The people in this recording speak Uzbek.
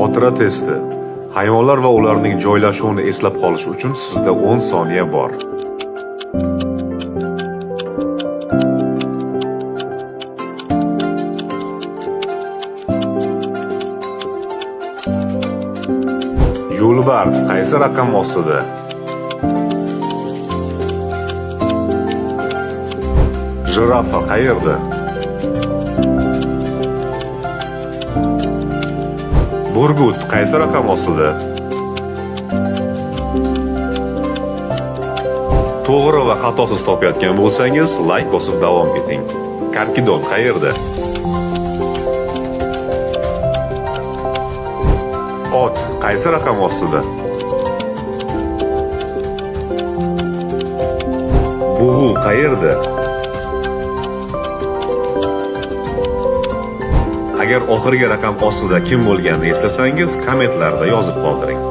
Xotira testi. Hayvonlar va ularning joylashuvini eslab qolish uchun sizda 10 soniya bor. Yo'lbars qaysi raqam ostida? Jirafa qayerda? Burgut qaysi raqam ostida? To'g'ri va xatosiz topayotgan bo'lsangiz, layk bosib davom eting. Karkidon qayerda? Ot qaysi raqam ostida? Bug'u qayerda? Agar oxirgi raqam ostida kim bo'lganini eslasangiz, kommentlarda yozib qoldiring.